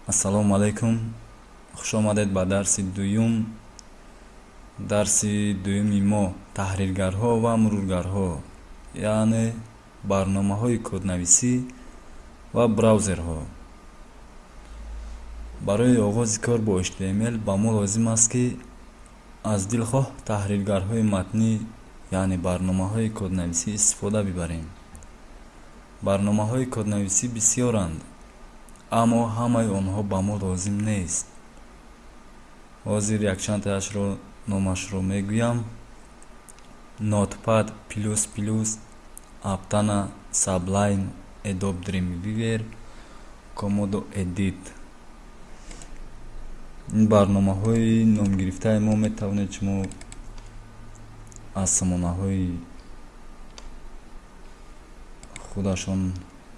Ассалому алайкум, хуш омадед ба дарси дуюм. Дарси дуюми мо таҳриргарҳо ва мурургарҳо, яъне барномаҳои коднависӣ ва браузерҳо. Барои оғози кор бо HTML ба мо лозим аст, ки аз дилхоҳ таҳриргарҳои матнӣ, яъне барномаҳои коднависӣ истифода бибарем. Барномаҳои коднависӣ бисёранд, аммо ҳамаи онҳо ба мо лозим нест. Ҳозир якчандтаашро номашро мегӯям: Notepad плюс плюс, Aptana, Sublime, Adobe Dreamweaver, Komodo Edit. Ин барномаҳои номгирифтаи мо метавонед шумо аз сомонаҳои худашон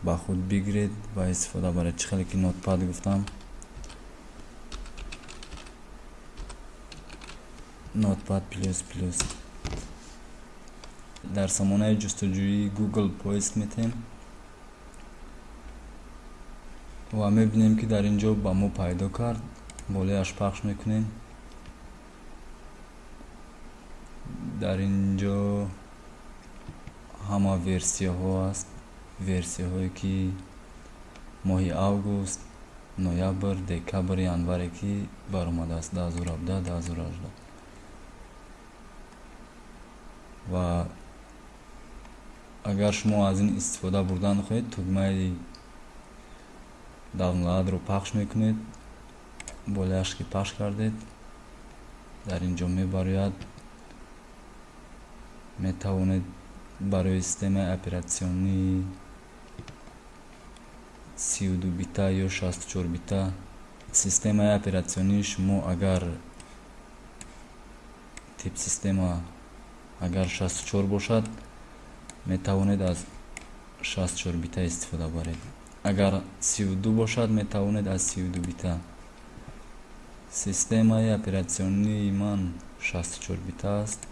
ба худ бигиред ва истифода баред. Чӣ хеле ки Notepad гуфтам, Notepad плюс плюс дар сомонаи ҷустуҷӯии Google поиск метем ва мебинем, ки дар ин ҷо ба мо пайдо кард. Болояш пахш мекунем. Дар ин ҷо ҳама версияҳо аст, версияҳое ки моҳи август, ноябр, декабр, январе ки баромадааст, 2017, 2018. Ва агар шумо аз ин истифода бурдан хоҳед, тугмаи download ро пахш мекунед. Болояш ки пахш кардед, дар ин ҷо мебарояд. Метавонед барои системаи оператсионии 32 бита ё 64 бита. Системаи оператсионии шумо агар тип система агар 64 бошад, метавонед аз 64 бита истифода баред. Агар 32 бошад, метавонед аз 32 бита. Системаи оператсионии ман 64 бита аст.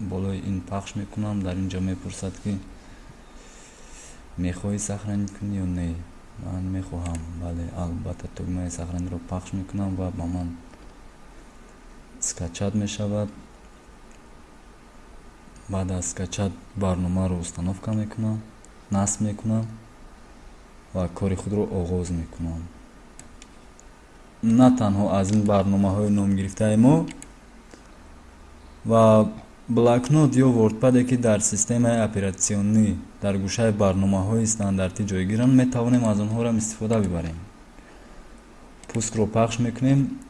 Болои ин пахш мекунам. Дар ин ҷо мепурсад, ки мехоҳӣ сохранить кунӣ ё не. Ман мехоҳам, бале, албатта. Тугмаи сохранить ро пахш мекунам ва ба ман скачать мешавад. Баъд аз скачать барномаро установка мекунам, насб мекунам ва кори худро оғоз мекунам. На танҳо аз ин барномаҳои номгирифтаи мо ва блокнот ё WordPad е, ки дар системаи оператсионӣ дар гӯшаи барномаҳои стандартӣ ҷойгиранд, метавонем аз онҳоам истифода бибарем. Пуск ро пахш мекунем,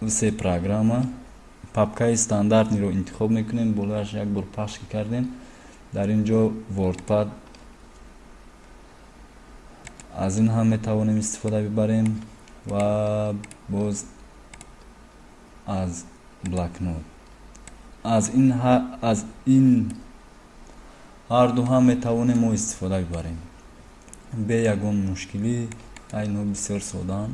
все программы, папкаи стандартный ро интихоб мекунем. Болояш як бор пахш ки кардем, дар ин ҷо WordPad, аз ин ҳам метавонем истифода бибарем ва боз аз блокнот. Аз ин ҳарду ҳам метавонем мо истифода бибарем бе ягон мушкилӣ. Инҳо бисёр содаанд.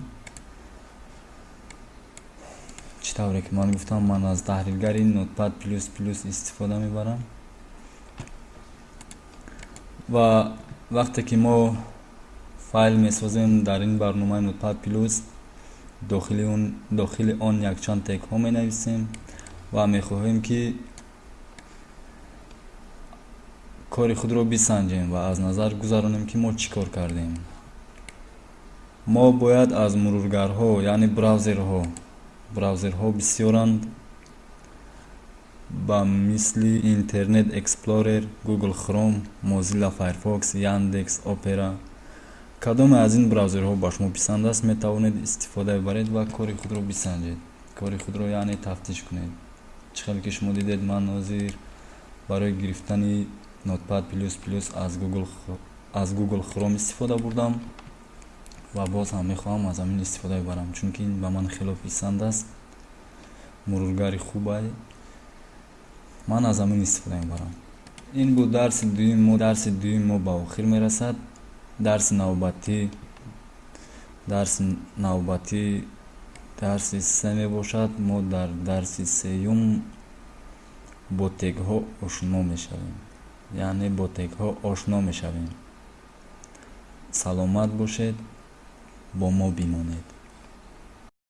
Чӣ тавре ки ман гуфтам, ман аз таҳриргари Notepad плюс плюс истифода мебарам. Ва вақте ки мо файл месозем дар ин барномаи Notepad плюс, дохили он якчанд тегҳо менависем ва мехоҳем, ки кори худро бисанҷем ва аз назар гузаронем, ки мо чӣ кор кардем. Мо бояд аз мурургарҳо, яъне браузерҳо. Браузерҳо бисёранд, ба мисли Internet Explorer, Google Chrome, Mozilla Firefox, Яндекс, Opera. Кадоме аз ин браузерҳо ба шумо писанд аст, метавонед истифода бибаред ва кори худро бисанҷед, кори худро яъне тафтиш кунед. Чӣ хеле ки шумо дидед, ман ҳозир барои гирифтани Notepad плюс плюс аз Google Chrome истифода бурдам ва боз ҳам мехоҳам аз ҳамин истифода бибарам, чунки ин ба ман хело писанд аст, мурургари хубай, ман аз ҳамин истифода мебарам. Ин буд дарси дуюми мо. Дарси дуюми мо ба охир мерасад. Дарси навбатӣ дарси се мебошад. Мо дар дарси сеюм бо тегҳо ошно мешавем, яъне бо тегҳо ошно мешавем. Саломат бошед. Бо мо бимонед.